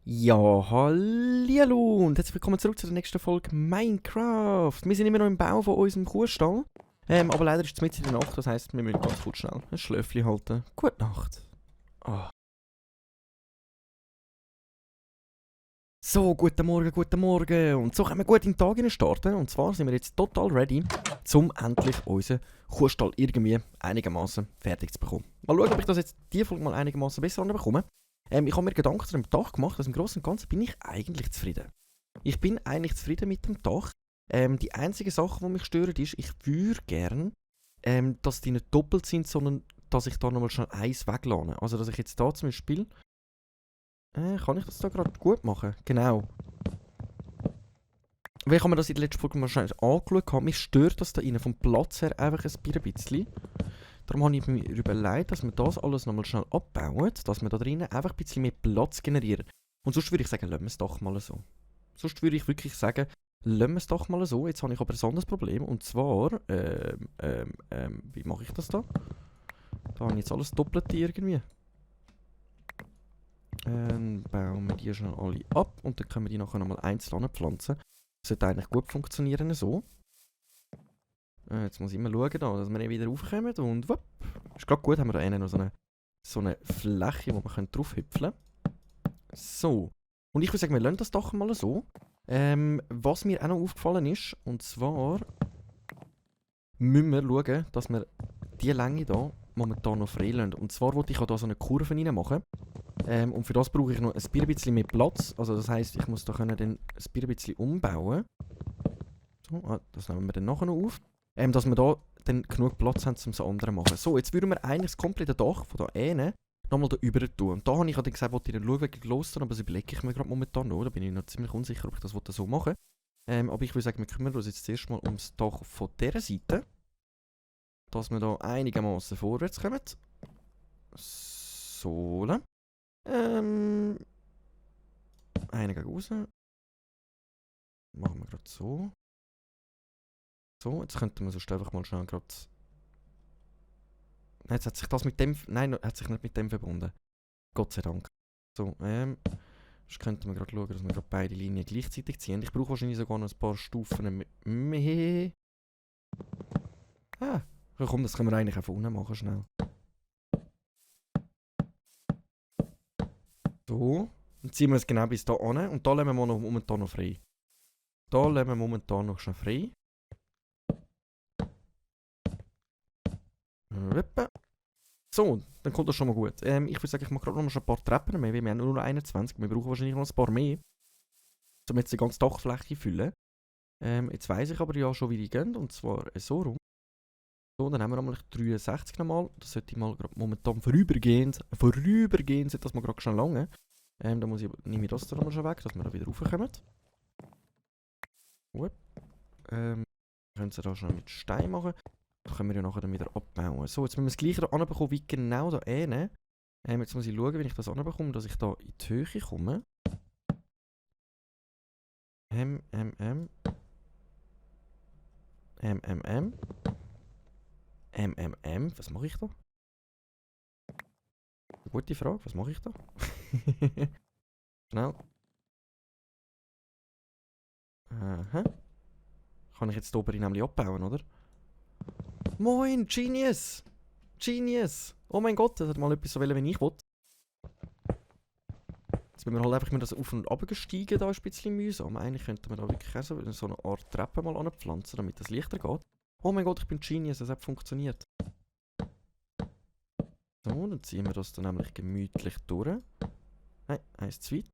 Ja, hallihallo und herzlich willkommen zurück zu der nächsten Folge Minecraft. Wir sind immer noch im Bau von unserem Kuhstall. Aber leider ist es mitten in der Nacht, das heisst, wir müssen ganz kurz schnell ein Schlöfchen halten. Gute Nacht. Ah. So, guten Morgen. Und so können wir gut in den Tag starten. Und zwar sind wir jetzt total ready, um endlich unseren Kuhstall irgendwie einigermaßen fertig zu bekommen. Mal schauen, ob ich das jetzt die Folge mal einigermaßen besser bekomme. Ich habe mir Gedanken zu dem Dach gemacht, also im Großen und Ganzen bin ich eigentlich zufrieden. Ich bin eigentlich zufrieden mit dem Dach. Die einzige Sache, die mich stört, ist, ich würde gerne, dass die nicht doppelt sind, sondern dass ich da nochmal schnell eins weglasse. Also dass ich jetzt da zum Beispiel... kann ich das da gerade gut machen? Genau. Weil ich habe mir das in der letzten Folge wahrscheinlich angeschaut. Mich stört das da rein vom Platz her einfach ein bisschen. Darum habe ich mir überlegt, dass wir das alles nochmal schnell abbauen, dass wir da drinnen einfach ein bisschen mehr Platz generieren. Und sonst würde ich sagen, lassen wir es doch mal so. Sonst würde ich wirklich sagen, lassen wir es doch mal so. Jetzt habe ich aber ein anderes Problem. Und zwar, wie mache ich das da? Da habe ich jetzt alles doppelt irgendwie. Bauen wir die schon alle ab und dann können wir die nachher nochmal einzeln anpflanzen. Das sollte eigentlich gut funktionieren so. Jetzt muss ich immer schauen, dass wir wieder raufkommen und wupp. Ist gerade gut, haben wir da noch so eine Fläche, wo wir drauf hüpfeln können. So. Und ich würde sagen, wir lassen das doch mal so. Was mir auch noch aufgefallen ist, und zwar müssen wir schauen, dass wir diese Länge hier momentan noch frei lassen. Und zwar wollte ich auch hier so eine Kurve rein machen. Und für das brauche ich noch ein bisschen mehr Platz. Also das heisst, ich muss da dann ein bisschen umbauen. So, das nehmen wir dann nachher noch auf. Dass wir da dann genug Platz haben, um das andere zu machen. So, jetzt würden wir eigentlich das komplette Dach von da hinten nochmal da rüber tun. Und da habe ich dann gesagt, wollte ich dann schauen, wegen los, aber das überlege ich mir gerade momentan noch. Da bin ich noch ziemlich unsicher, ob ich das so machen will. Aber ich würde sagen, wir kümmern uns jetzt zuerst mal ums Dach von dieser Seite. Dass wir da einigermaßen vorwärts kommen. So. Einen gegen raus. Machen wir gerade so. So, jetzt könnten wir sonst einfach mal schnell gerade... Jetzt hat sich das mit dem... Nein, hat sich nicht mit dem verbunden. Gott sei Dank. So, jetzt könnten wir gerade schauen, dass wir gerade beide Linien gleichzeitig ziehen. Ich brauche wahrscheinlich sogar noch ein paar Stufen mehr. Komm, das können wir eigentlich auch von unten machen, schnell. So, dann ziehen wir es genau bis da an und da lassen wir momentan noch frei. Da lassen wir momentan noch schnell frei. So, dann kommt das schon mal gut. Ich würde sagen, ich mache gerade noch mal ein paar Treppen mehr, weil wir haben nur noch 21. Wir brauchen wahrscheinlich noch ein paar mehr, um jetzt die ganze Dachfläche zu füllen. Jetzt weiss ich aber ja schon, wie die gehen, und zwar so rum. So, dann haben wir nochmal 63 nochmal. Das sollte ich mal gerade momentan vorübergehend sollte das mal gerade schon lange. Dann nehme ich das da nochmal schon weg, dass wir da wieder raufkommen. Gut. Können Sie da schon mit Stein machen. Das können wir ja nachher dann wieder abbauen. So, jetzt müssen wir das gleiche da anbekommen wie genau da hinten. Jetzt muss ich schauen, wenn ich das anbekomme, dass ich da in die Höhe komme. Was mache ich da? Gute Frage, was mache ich da? Schnell. Aha. Kann ich jetzt die obere nämlich abbauen, oder? Moin, Genius! Genius! Oh mein Gott, das hat mal etwas so wollen, wie ich will. Jetzt müssen wir halt einfach das auf und ab gestiegen, da ist ein bisschen mühsam. Eigentlich könnte man da wirklich auch so eine Art Treppe mal anpflanzen, damit das leichter geht. Oh mein Gott, ich bin Genius, das hat funktioniert. So, dann ziehen wir das dann nämlich gemütlich durch. Nein, eins zu weit.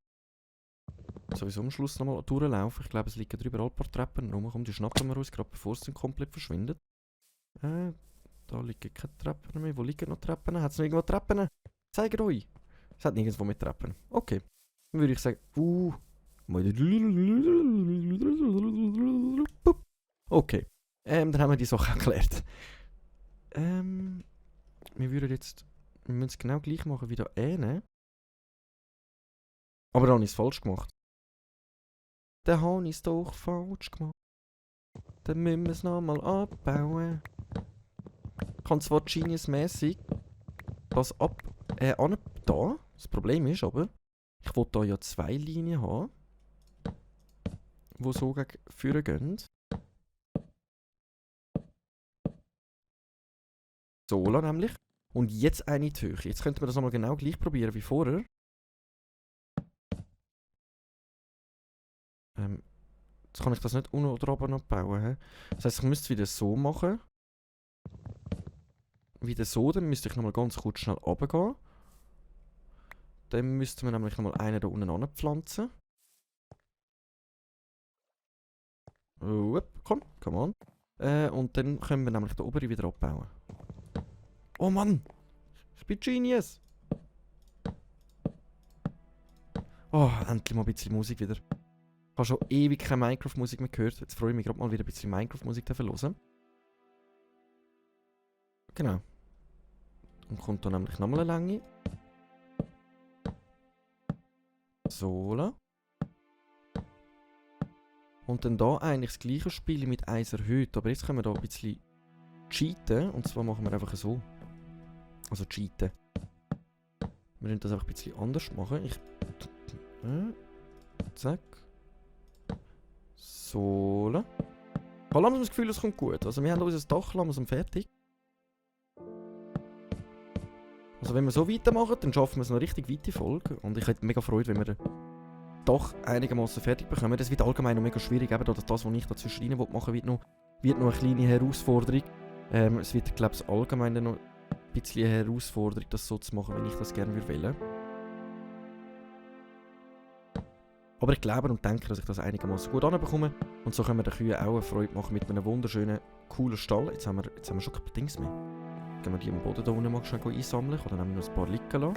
Sowieso am Schluss nochmal durchlaufen. Ich glaube, es liegen drüber ein paar Treppen rum. Komm, die schnappen wir uns, gerade bevor es dann komplett verschwindet. Da liegen keine Treppen mehr. Wo liegen noch Treppen? Hat es noch irgendwo Treppen? Zeigt euch! Es hat nirgendwo mehr Treppen. Okay. Dann würde ich sagen, okay. Dann haben wir die Sache erklärt. Wir müssen es genau gleich machen wie da hinten. Aber dann habe ich es falsch gemacht. Dann habe ich es doch falsch gemacht. Dann müssen wir es nochmal abbauen. Ich kann zwar genius-mässig das da. Das Problem ist aber, ich will da ja 2 Linien haben, die so gegen vorne gehen. So nämlich. Und jetzt eine in die Höhe. Jetzt könnten wir das nochmal genau gleich probieren wie vorher. Jetzt kann ich das nicht unten oder oben abbauen. He? Das heisst, ich müsste es wieder so machen. Wieder so, dann müsste ich nochmal ganz kurz schnell runtergehen. Dann müssten wir nämlich nochmal einen da unten anpflanzen. Komm, come on. Und dann können wir nämlich den oberen wieder abbauen. Oh Mann! Ich bin Genius! Oh, endlich mal ein bisschen Musik wieder. Ich habe schon ewig keine Minecraft-Musik mehr gehört. Jetzt freue ich mich gerade mal wieder ein bisschen Minecraft-Musik zu hören. Genau. Dann kommt da nämlich nochmal eine Länge. So. Und dann da eigentlich das gleiche Spiel mit 1 erhöht. Aber jetzt können wir da ein bisschen cheaten. Und zwar machen wir einfach so. Also cheaten. Wir müssen das einfach ein bisschen anders machen. Zack. So. Ich habe langsam das Gefühl, es kommt gut. Also wir haben unser Dach langsam fertig. Also wenn wir so weitermachen, dann schaffen wir es eine richtig weite Folge. Und ich hätte mega Freude, wenn wir doch einigermaßen fertig bekommen. Das wird allgemein noch mega schwierig. Eben das, was ich da zwischen rein machen will, wird noch eine kleine Herausforderung. Es wird, glaube ich, allgemein noch ein bisschen eine Herausforderung, das so zu machen, wie ich das gerne würde. Aber ich glaube und denke, dass ich das einigermaßen gut anbekomme. Und so können wir den Kühen auch eine Freude machen mit einem wunderschönen, coolen Stall. Jetzt haben wir schon keine Dings mehr. Gehen wir die am Boden da unten mal schnell einsammeln. Oder nehmen wir noch ein paar liegen lassen.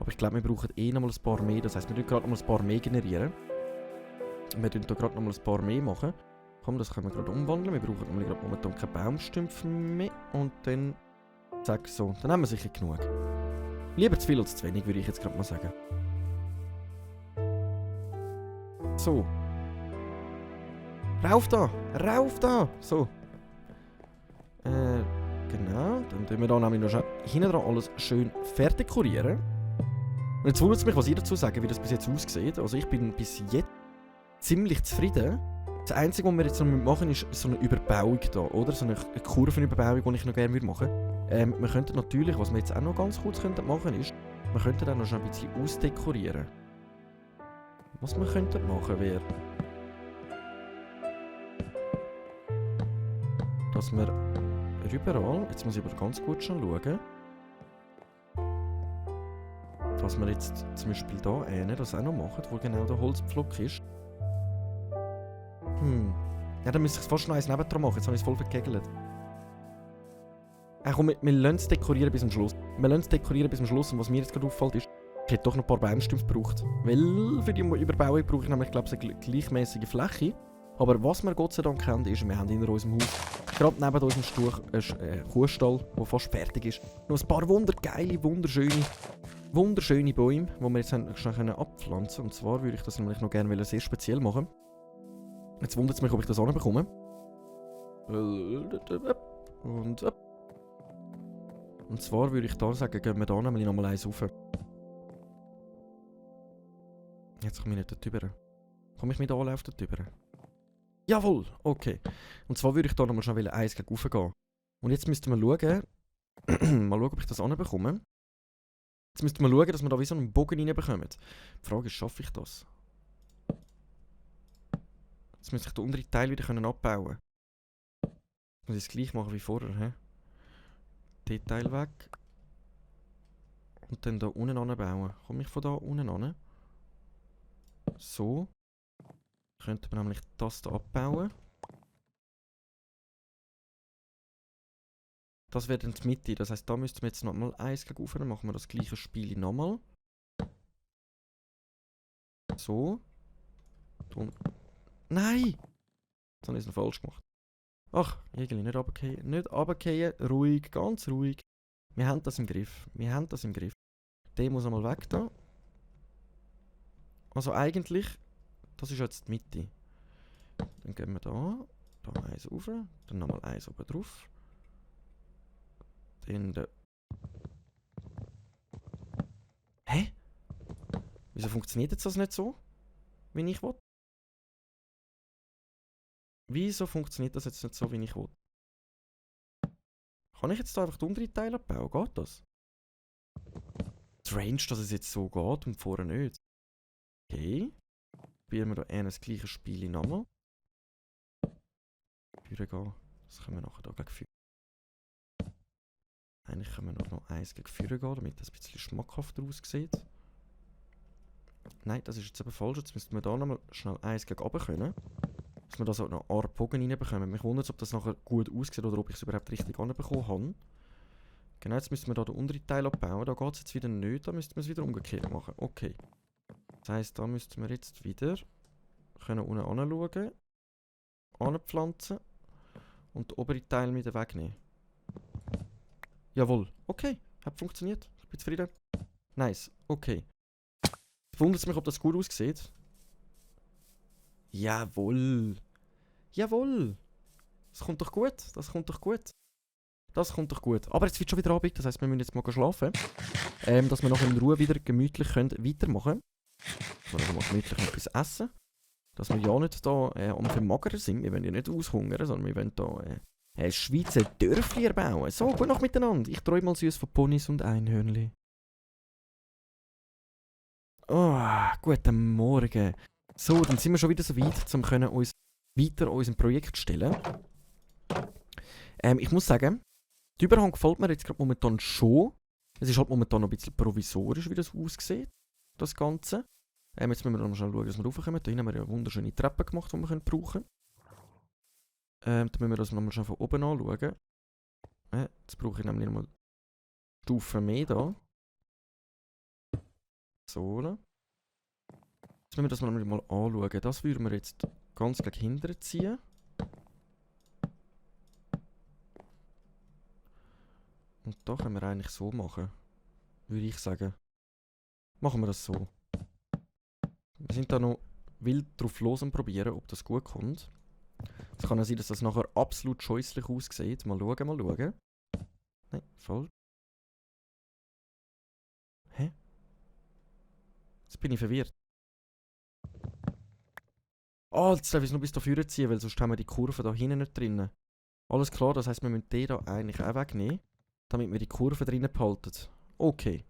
Aber ich glaube, wir brauchen noch mal ein paar mehr. Das heisst, wir können gerade noch mal ein paar mehr generieren. Wir können hier gerade noch mal ein paar mehr machen. Komm, das können wir gerade umwandeln. Wir brauchen nämlich gerade momentan keine Baumstümpfe mehr. Und dann... Zack, so. Dann haben wir sicher genug. Lieber zu viel als zu wenig, würde ich jetzt gerade mal sagen. So. Rauf da! Rauf da! So. Genau. Dann tun wir da nämlich noch hinten dran alles schön fertig dekorieren. Und jetzt wundert es mich, was ihr dazu sagen, wie das bis jetzt aussieht. Also ich bin bis jetzt ziemlich zufrieden. Das Einzige, was wir jetzt noch machen, ist so eine Überbauung da, oder? So eine Kurvenüberbauung, die ich noch gerne machen würde. Wir könnten natürlich, was wir jetzt auch noch ganz kurz machen könnten, ist, wir könnten dann noch schon ein bisschen ausdekorieren. Was wir könnten machen wäre, dass wir überall, jetzt muss ich aber ganz gut schon schauen, dass wir jetzt zum Beispiel hier das auch noch machen, wo genau der Holzpflock ist. Ja, dann müsste ich es fast noch eins nebendran machen, jetzt habe ich es voll verkegelt. Komm, wir lassen es dekorieren bis zum Schluss. Wir lassen es dekorieren bis zum Schluss und was mir jetzt gerade auffällt ist, ich hätte doch noch ein paar Baumstümpfe gebraucht. Weil für die Überbauung brauche ich nämlich, glaube ich, eine gleichmäßige Fläche. Aber was wir Gott sei Dank haben, ist, wir haben in unserem Haus, gerade neben unserem Kuhstall, der fast fertig ist, noch ein paar wundergeile, wunderschöne Bäume, die wir jetzt schnell abpflanzen können. Und zwar würde ich das nämlich noch gerne sehr speziell machen. Jetzt wundert es mich, ob ich das anbekomme. Und zwar würde ich da sagen, gehen wir da nämlich nochmal eins rauf. Jetzt komme ich nicht dort rüber. Komme ich mit Anlauf dort rüber? Jawohl, okay. Und zwar würde ich da nochmal schnell eins gegen rauf gehen. Und jetzt müssten wir schauen, mal schauen, ob ich das anbekomme. Jetzt müssten wir schauen, dass wir da wie so einen Bogen reinbekommen. Die Frage ist, schaffe ich das? Jetzt müsste ich den unteren Teil wieder abbauen. Jetzt muss ich es gleich machen wie vorher. He? Den Teil weg. Und dann da unten anbauen. Komme ich von da unten an? So. Könnte man nämlich das hier abbauen. Das wäre dann die Mitte. Das heisst, da müssten wir jetzt nochmal eins gegen rauf. Dann machen wir das gleiche Spiel nochmal. So. Und nein! Jetzt habe ich es noch falsch gemacht. Ach, irgendwie nicht runterfallen. Nicht runterfallen. Ruhig, ganz ruhig. Wir haben das im Griff. Der muss einmal weg da. Also eigentlich, das ist jetzt die Mitte. Dann gehen wir da. Da eins rauf, dann nochmal eins oben drauf. Dann der... Hä? Wieso funktioniert jetzt das nicht so, wie ich will? Wieso funktioniert das jetzt nicht so, wie ich will? Kann ich jetzt da einfach die unteren Teile abbauen? Geht das? Strange, dass es jetzt so geht und vorher nicht. Okay. Probieren wir da eher das gleiche Spiel nochmal. Führen gehen. Das können wir nachher da gegen Führen. Eigentlich können wir noch eins gegen Führen gehen, damit das ein bisschen schmackhafter aussieht. Nein, das ist jetzt eben falsch. Jetzt müssten wir da nochmal schnell eins gegen oben können. Dass wir da so noch einen Bogen reinbekommen. Mich wundert, ob das nachher gut aussieht oder ob ich es überhaupt richtig anbekommen habe. Genau, jetzt müssen wir da den unteren Teil abbauen. Da geht es jetzt wieder nicht, da müssten wir es wieder umgekehrt machen. Okay. Das heisst, da müssten wir jetzt wieder können unten anschauen, anpflanzen und den oberen Teil wieder wegnehmen. Jawohl. Okay, hat funktioniert. Ich bin zufrieden. Nice. Okay. Wundert es mich, ob das gut aussieht. Jawohl. Jawohl. Das kommt doch gut. Das kommt doch gut. Das kommt doch gut. Aber jetzt wird schon wieder Abend, das heisst, wir müssen jetzt mal schlafen. Dass wir nachher in Ruhe wieder gemütlich können weitermachen können. Dass wir also mal gemütlich etwas essen. Dass wir ja nicht da am Vermagern sind. Wir wollen ja nicht aushungern, sondern wir wollen da ein Schweizer Dörfli erbauen. So, gut Nacht miteinander. Ich träume mal süß von Ponys und Einhörnli. Oh, guten Morgen. So, dann sind wir schon wieder so weit, um uns weiter an unserem Projekt stellen. Ich muss sagen, der Überhang gefällt mir jetzt gerade momentan schon. Es ist halt momentan noch ein bisschen provisorisch, wie das aussieht, das Ganze. Jetzt müssen wir noch mal schnell schauen, dass wir raufkommen. Da haben wir ja eine wunderschöne Treppe gemacht, die wir brauchen können. Dann müssen wir das nochmal schnell von oben anschauen. Jetzt brauche ich nämlich nochmal Stufen mehr da. So. Jetzt müssen wir das mal anschauen. Das würden wir jetzt ganz gleich hinterher ziehen. Und da können wir eigentlich so machen. Würde ich sagen. Machen wir das so. Wir sind da noch wild drauf los und probieren, ob das gut kommt. Es kann ja sein, dass das nachher absolut scheußlich aussieht. Mal schauen, mal schauen. Nein, voll. Hä? Jetzt bin ich verwirrt. Oh, jetzt darf ich es noch bis da vorne ziehen, weil sonst haben wir die Kurve da hinten nicht drin. Alles klar, das heisst, wir müssen den da eigentlich auch wegnehmen, damit wir die Kurve drinnen behalten. Okay.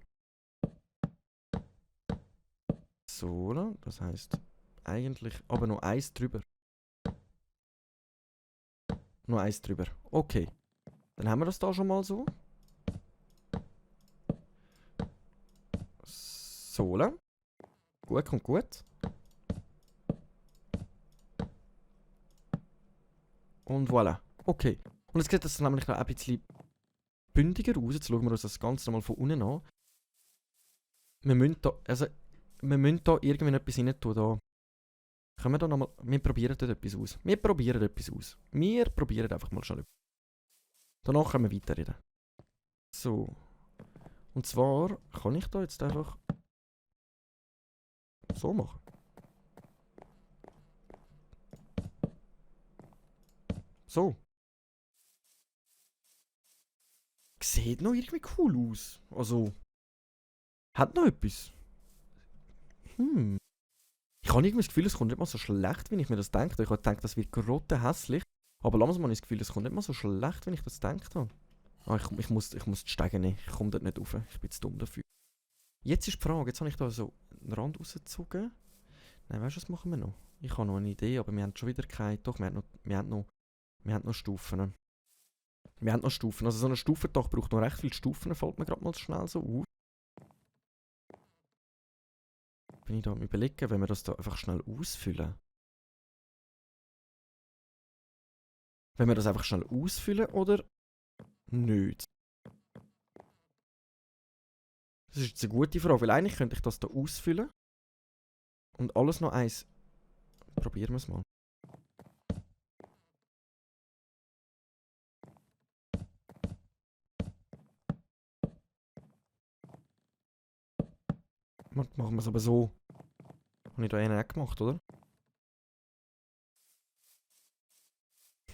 So, das heisst eigentlich aber noch eins drüber. Noch eins drüber. Okay. Dann haben wir das da schon mal so. So. Gut, kommt gut. Und voilà. Okay. Und jetzt sieht das nämlich noch ein bisschen bündiger aus. Jetzt schauen wir uns das Ganze nochmal von unten an. Wir müssen da irgendwie etwas rein tun. Da. Können wir da nochmal... Wir probieren dort etwas aus. Wir probieren einfach mal schnell. Danach können wir weiterreden. So. Und zwar kann ich da jetzt einfach so machen. So. Sieht noch irgendwie cool aus. Also. Hat noch etwas. Ich habe irgendwie das Gefühl, es kommt nicht mal so schlecht, wie ich mir das denke. Ich habe gedacht, das wird grottenhässlich. Aber langsam habe ich das Gefühl, es kommt nicht mal so schlecht, wie ich das gedacht habe. Ah, ich muss die Stege nehmen. Ich komme dort nicht rauf. Ich bin zu dumm dafür. Jetzt ist die Frage, jetzt habe ich da so einen Rand rausgezogen. Nein, weißt du, was machen wir noch? Ich habe noch eine Idee, aber wir haben schon wieder keine. Doch, wir haben noch Stufen. Wir haben noch Stufen. Also so ein Stufendach braucht noch recht viele Stufen, fällt mir gerade mal schnell so auf. Bin ich da am Überlegen, wenn wir das da einfach schnell ausfüllen. Wenn wir das einfach schnell ausfüllen oder nicht? Das ist jetzt eine gute Frage, weil eigentlich könnte ich das da ausfüllen. Und alles noch eins. Probieren wir es mal. Machen wir es aber so. Habe ich da einen auch gemacht, oder?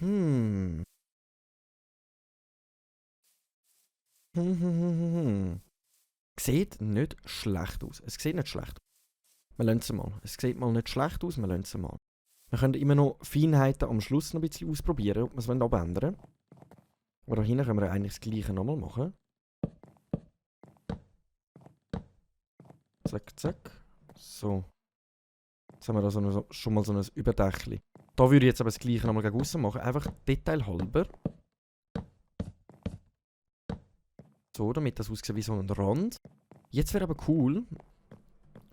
Hm. Sieht nicht schlecht aus. Es sieht nicht schlecht aus. Wir lassen es mal. Es sieht mal nicht schlecht aus, wir lassen es mal. Wir können immer noch Feinheiten am Schluss noch ein bisschen ausprobieren, ob wir es abändern wollen. Aber da hinten können wir eigentlich das gleiche nochmal machen. Zack, zack. So. Jetzt haben wir da schon mal so ein Überdächchen. Da würde ich jetzt aber das gleiche nochmal gegen aussen machen. Einfach detailhalber. So, damit das aussieht wie so ein Rand. Jetzt wäre aber cool.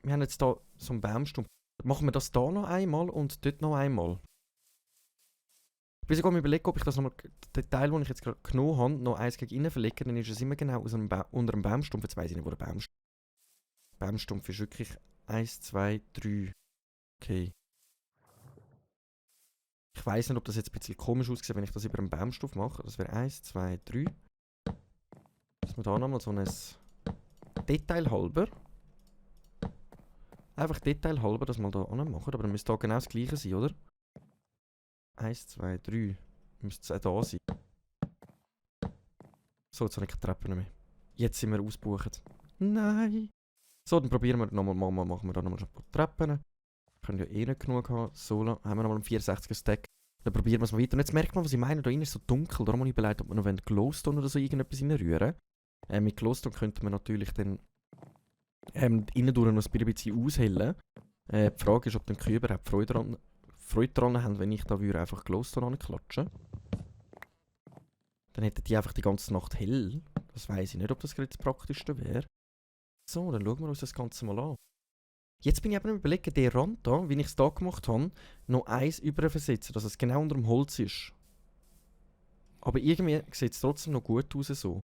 Wir haben jetzt hier so einen Baumstumpf. Machen wir das hier noch einmal und dort noch einmal. Ich bin sogar überlegen, ob ich das nochmal, den Teil, den ich jetzt gerade genommen habe, noch eins gegen innen verlege, dann ist es immer genau unter einem Baumstumpf. Jetzt weiss ich nicht, wo der Baumstumpf ist. Wirklich 1, 2, 3. Okay. Ich weiss nicht, ob das jetzt ein bisschen komisch aussieht, wenn ich das über einen Baumstumpf mache. Das wäre 1, 2, 3. Dass wir da nochmal so ein Detail halber. Einfach Detail halber, das mal da machen. Aber dann müsste da genau das gleiche sein, oder? 1, 2, 3. Müsste es auch da sein. So, jetzt habe ich keine Treppe mehr. Jetzt sind wir ausgebucht. Nein! So, dann probieren wir nochmal, machen wir da nochmal ein paar Treppen. Können ja eh nicht genug haben. So, haben wir nochmal einen 64er Stack. Dann probieren wir es mal weiter. Und jetzt merkt man, was ich meine, da innen ist so dunkel. Darum habe ich überlegt, ob wir noch Glowstone oder so irgendetwas reinrühren. Mit Glowstone könnte man natürlich dann innen durch noch ein bisschen aushellen. Die Frage ist, ob die Kühe überhaupt Freude daran haben, wenn ich da einfach Glowstone anklatschen. Dann hätten die einfach die ganze Nacht hell. Das weiss ich nicht, ob das gerade das Praktischste wäre. So, dann schauen wir uns das Ganze mal an. Jetzt bin ich eben überlegen, den Rand da, wie ich es hier gemacht habe, noch eins überversetzen, dass es genau unter dem Holz ist. Aber irgendwie sieht es trotzdem noch gut aus so.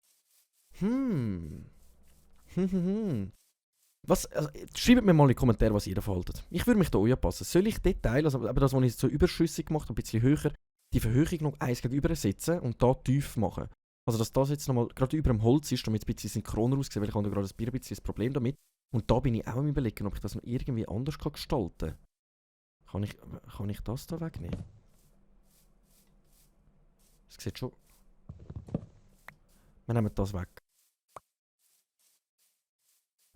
Was, also, schreibt mir mal in die Kommentare, was ihr davon haltet. Ich würde mich da anpassen. Soll ich Detail, also aber das, was ich jetzt so überschüssig gemacht habe, ein bisschen höher, die Verhöhung noch eins gegenüber setzen und da tief machen. Also dass das jetzt nochmal gerade über dem Holz ist, damit es ein bisschen synchroner aussieht, weil ich habe gerade ein bisschen das Problem damit. Und da bin ich auch am Überlegen, ob ich das noch irgendwie anders gestalten kann. Kann ich das da wegnehmen? Das sieht schon... Wir nehmen das weg.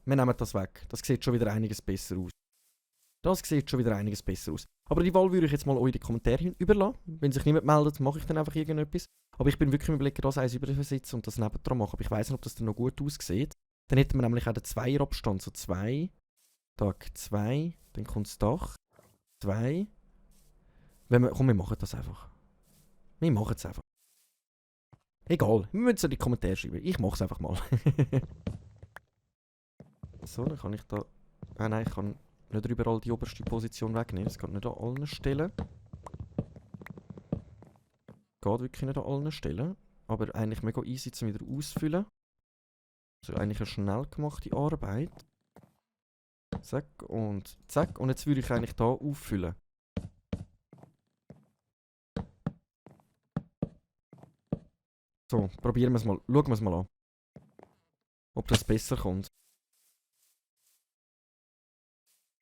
Wir nehmen das weg. Das sieht schon wieder einiges besser aus. Aber die Wahl würde ich jetzt mal euch in die Kommentare überlassen. Wenn sich niemand meldet, mache ich dann einfach irgendetwas. Aber ich bin wirklich im Überlegen, das eins überversetzen und das nebendran machen. Aber ich weiss nicht, ob das dann noch gut aussieht. Dann hätten wir nämlich auch den Zweierabstand. So 2, Tag 2, dann kommt das Dach. 2. Komm, wir machen das einfach. Wir machen es einfach. Egal, wir müssen es in die Kommentare schreiben. Ich mache es einfach mal. So, dann kann ich da... nein, ich kann nicht überall die oberste Position wegnehmen. Das geht nicht an allen Stellen. Geht wirklich nicht an allen Stellen. Aber eigentlich mega easy zum wieder ausfüllen. Also eigentlich eine schnell gemachte Arbeit. Zack und zack. Und jetzt würde ich eigentlich hier auffüllen. So, probieren wir es mal. Schauen wir es mal an. Ob das besser kommt.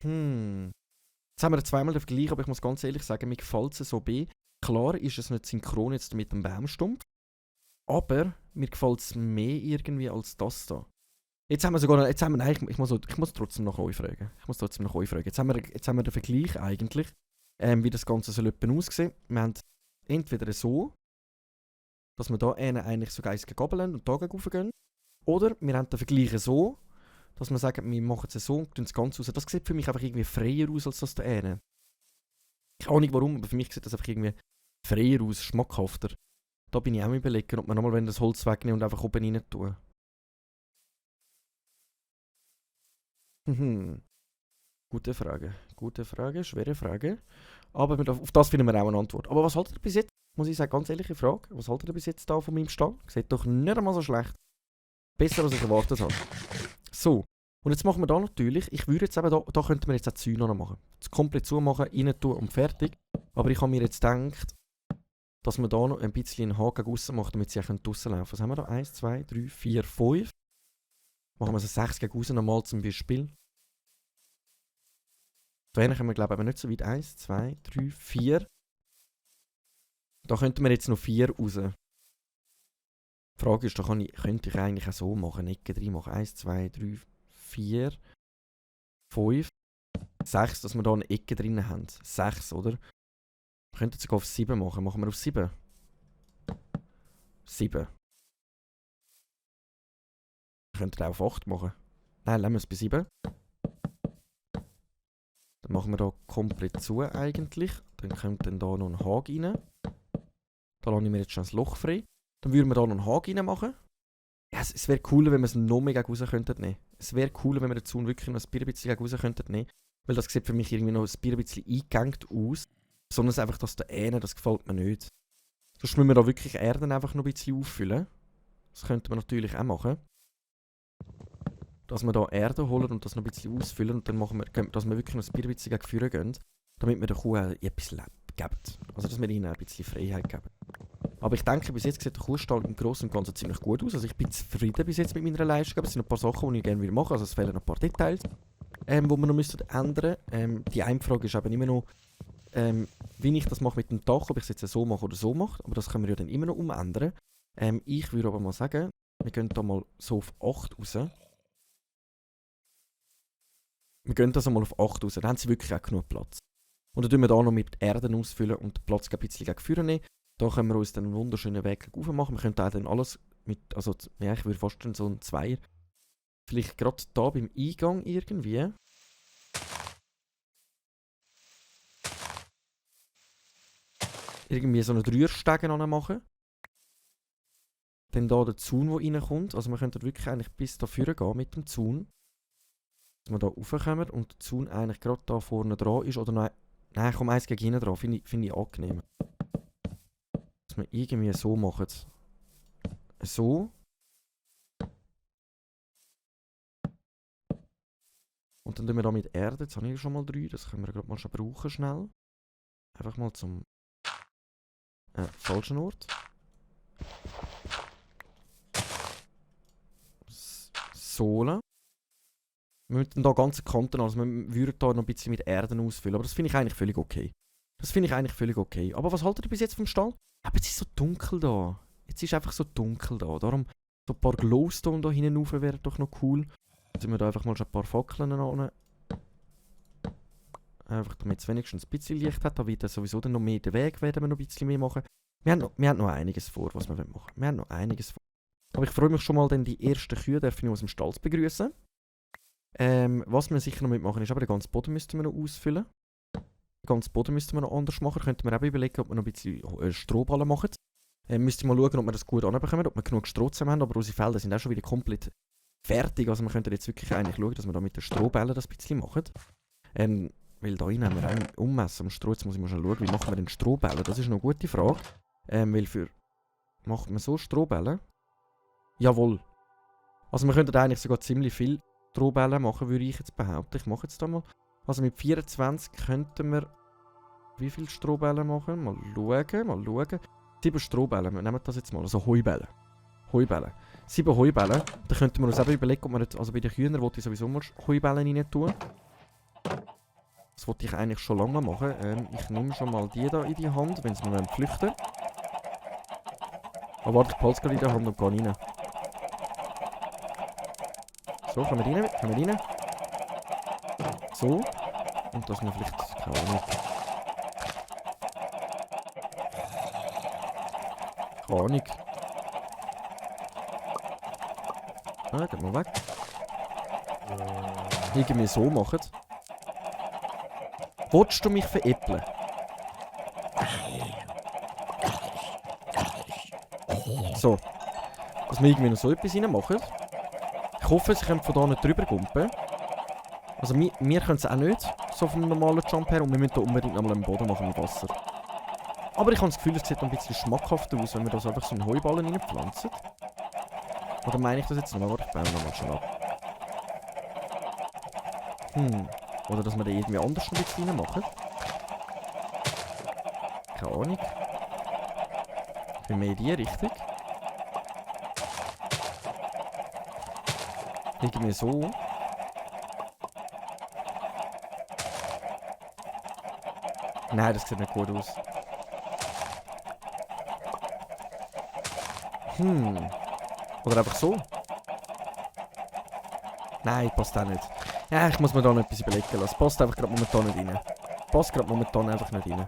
Jetzt haben wir zweimal den Vergleich, aber ich muss ganz ehrlich sagen, mir gefällt es so bei. Klar ist es nicht synchron jetzt mit dem Baumstumpf. Aber mir gefällt es mehr irgendwie als das da. Jetzt haben wir nein, ich muss trotzdem nach euch fragen. Jetzt haben wir den Vergleich eigentlich, wie das Ganze soll aussehen. Wir haben entweder so, dass wir da eigentlich so geistige Gabel haben und da raufgehen. Oder wir haben den Vergleich so, dass wir sagen, wir machen es so und tun das Ganze raus. Das sieht für mich einfach irgendwie freier aus als das da eine. Ich weiß nicht warum, aber für mich sieht das einfach irgendwie freier aus, schmackhafter. Da bin ich auch überlegen, ob wir nochmal das Holz wegnehmen und einfach oben rein tun. Gute Frage, schwere Frage. Aber auf das finden wir auch eine Antwort. Aber was haltet ihr bis jetzt? Muss ich sagen, ganz ehrliche Frage. Was haltet ihr bis jetzt da von meinem Stall? Sieht doch nicht einmal so schlecht. Besser als ich erwartet habe. So. Und jetzt machen wir da natürlich, ich würde jetzt eben da könnten wir jetzt auch die Zäune noch machen. Das komplett zumachen, rein tun und fertig. Aber ich habe mir jetzt gedacht, dass man da noch ein bisschen einen Haken aussen macht, damit sie auch draussen laufen können. Was haben wir da? 1, 2, 3, 4, 5. Machen wir so 6 gegen aussen nochmal zum Beispiel. Da können wir, glaube ich, aber nicht so weit. 1, 2, 3, 4. Da könnten wir jetzt noch 4 raus. Die Frage ist, da könnte ich eigentlich auch so machen. Ecke 3 machen. 1, 2, 3, 4, 5, 6, dass wir da eine Ecke drin haben. 6, oder? Wir könnten sogar auf 7 machen. Machen wir auf 7. 7. Wir könnten auch auf 8 machen. Nein, lassen wir es bei 7. Dann machen wir da komplett zu eigentlich. Dann kommt dann da noch ein Haken rein. Da lasse ich mir jetzt schon ein Loch frei. Dann würden wir da noch einen Haken rein machen. Ja, es wäre cooler, wenn wir es noch mehr gegen raus könnten nehmen. Es wäre cooler, wenn wir den Zaun wirklich noch ein bisschen gegen raus könnten nehmen. Weil das sieht für mich irgendwie noch ein bisschen eingegängt aus. Sondern einfach das da Ähne, das gefällt mir nicht. Sonst müssen wir da wirklich Erden einfach noch ein bisschen auffüllen. Das könnte man natürlich auch machen. Dass wir da Erde holen und das noch ein bisschen ausfüllen und dann machen wir, dass wir wirklich noch ein bisschen gegen Führer gehen, damit wir der Kuh etwas geben. Also dass wir ihnen ein bisschen Freiheit geben. Aber ich denke, bis jetzt sieht der Kuhstall im Großen und Ganzen ziemlich gut aus. Also ich bin zufrieden bis jetzt mit meiner Leistung, aber es sind ein paar Sachen, die ich gerne machen will. Also es fehlen noch ein paar Details, die wir noch ändern müssen. Die eine Frage ist aber immer noch, wie ich das mache mit dem Dach, ob ich es jetzt so mache oder so mache. Aber das können wir ja dann immer noch umändern. Ich würde aber mal sagen, wir gehen da mal so auf 8 raus. Wir gehen das einmal auf 8 raus, dann haben sie wirklich auch genug Platz. Und dann tun wir da noch mit Erden ausfüllen und den Platz ein bisschen gegen Führer nehmen. Da können wir uns dann einen wunderschönen Weg rauf machen. Wir können auch dann alles mit, also ja, ich würde fast so einen Zweier. Vielleicht gerade da beim Eingang irgendwie. Irgendwie so einen Dreierstegen machen. Dann da der Zaun, der reinkommt. Also wir könnten wirklich eigentlich bis da vorne gehen mit dem Zaun. Dass wir da raufkommen und der Zaun eigentlich gerade da vorne dran ist. Oder nein, komm, eins gegen hinten dran. Finde ich angenehm. Dass wir irgendwie so machen. So. Und dann tun wir da mit Erde. Jetzt habe ich schon mal 3. Das können wir gerade mal schon brauchen schnell. Einfach mal zum falschen Ort. Sohle. Wir müssen da ganze Kanten, also wir würden da noch ein bisschen mit Erden ausfüllen, aber das finde ich eigentlich völlig okay. Aber was haltet ihr bis jetzt vom Stall? Aber jetzt ist es so dunkel da. Jetzt ist einfach so dunkel da. Darum, so ein paar Glowstone da hinten rauf wäre doch noch cool. Jetzt sind wir da einfach mal schon ein paar Fackeln an. Einfach damit es wenigstens ein bisschen Licht hat. Da wird sowieso dann noch mehr den Weg, werden wir noch ein bisschen mehr machen. Wir haben noch einiges vor, was wir machen wollen. Wir haben noch einiges vor. Aber ich freue mich schon mal, denn die ersten Kühe dürfen wir aus dem Stall begrüßen. Was wir sicher noch mitmachen ist, aber den ganzen Boden müssten wir noch ausfüllen. Den ganzen Boden müssten wir noch anders machen. Könnten wir auch überlegen, ob wir noch ein bisschen Strohballen machen. Müsste mal schauen, ob wir das gut anbekommen, ob wir genug Stroh zusammen haben. Aber unsere Felder sind auch schon wieder komplett fertig. Also wir könnten jetzt wirklich eigentlich schauen, dass wir da mit den Strohballen das ein bisschen machen. Weil da rein haben wir auch ummessen am Stroh. Jetzt muss ich mal schauen, wie machen wir denn Strohbälle? Das ist noch eine gute Frage. Macht man so Strohbälle? Jawohl. Also wir könnten eigentlich sogar ziemlich viel Strohbälle machen, würde ich jetzt behaupten. Ich mache jetzt da mal. Also mit 24 könnten wir wie viele Strohbälle machen? Mal schauen. 7 Strohbälle. Wir nehmen das jetzt mal. Also Heubälle. 7 Heubälle. Da könnten wir uns eben überlegen, ob wir jetzt, also bei den Hühnern wollte ich sowieso mal Heubälle rein tun. Das wollte ich eigentlich schon lange machen. Ich nehme schon mal die da in die Hand, wenn sie noch flüchten. Aber warte, ich behalte es gerade in der Hand und gehe rein. So, kommen wir rein. So. Und das noch vielleicht, keine Ahnung. Geht mal weg. Irgendwie so machen. Wolltest du mich veräppeln? So. Dass wir irgendwie noch so etwas reinmachen. Ich hoffe, sie können von da nicht drüber gumpen. Also wir können es auch nicht, so vom normalen Jump her. Und wir müssen da unbedingt nochmal im Boden machen mit Wasser. Aber ich habe das Gefühl, es sieht ein bisschen schmackhafter aus, wenn wir das einfach so in Heuballen reinpflanzen. Oder meine ich das jetzt nochmal? Warte, ich baue nochmal schon ab. Oder dass wir da irgendwie anders ein bisschen reinmachen. Keine Ahnung. Ich bin mehr in die Richtung. Irgendwie so. Nein, das sieht nicht gut aus. Oder einfach so. Nein, passt auch nicht. Ja, ich muss mir da noch etwas überlegen lassen. Passt einfach gerade momentan nicht rein. Passt gerade momentan einfach nicht rein.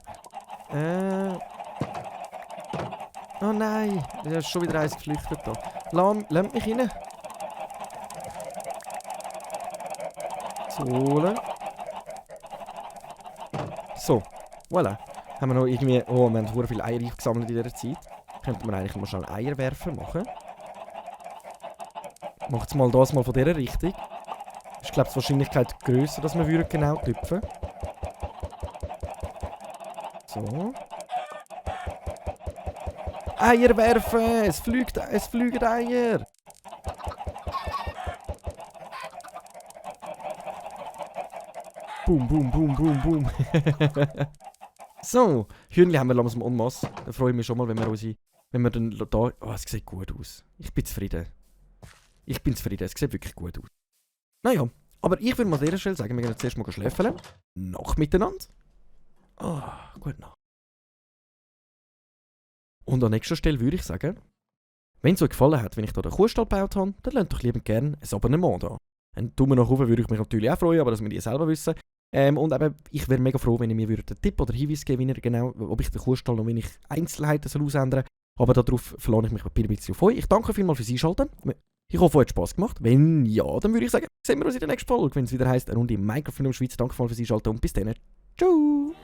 Oh nein, da ist schon wieder eins geflüchtet da. Lass mich rein. So holen. So, voilà. Haben wir noch irgendwie... Oh, wir haben sehr viele Eier gesammelt in dieser Zeit. Könnte man eigentlich mal schnell Eierwerfer machen. Macht es mal das mal von dieser Richtung. Ist, glaube ich, die Wahrscheinlichkeit grösser, dass wir genau klüpfen. So. Eier werfen! Es fliegen Eier! Boom, boom, boom, boom, boom. So, Hühnli haben wir langsam en masse. Da freue ich mich schon mal, wenn wir dann da... Oh, es sieht gut aus. Ich bin zufrieden. Es sieht wirklich gut aus. Naja, aber ich würde mal an dieser Stelle sagen, wir gehen jetzt erst mal schläfeln. Nacht miteinander. Gute Nacht. Und an nächster Stelle würde ich sagen, wenn es euch gefallen hat, wenn ich hier den Kuhstall gebaut habe, dann lasst doch lieber gerne ein Abonnement da. Einen Daumen nach oben würde ich mich natürlich auch freuen, aber das müsst ihr selber wissen. Und eben, ich wäre mega froh, wenn ihr mir einen Tipp oder Hinweis geben würdet, genau, ob ich den Kuhstall noch, wenn ich Einzelheiten ausändern soll. Aber darauf verlasse ich mich ein bisschen auf euch. Ich danke vielmals fürs Einschalten. Ich hoffe, es hat Spass gemacht. Wenn ja, dann würde ich sagen, sehen wir uns in der nächsten Folge, wenn es wieder heisst, eine Runde Minecraft in der Schweiz. Danke vielmals fürs Einschalten und bis dann. Ciao!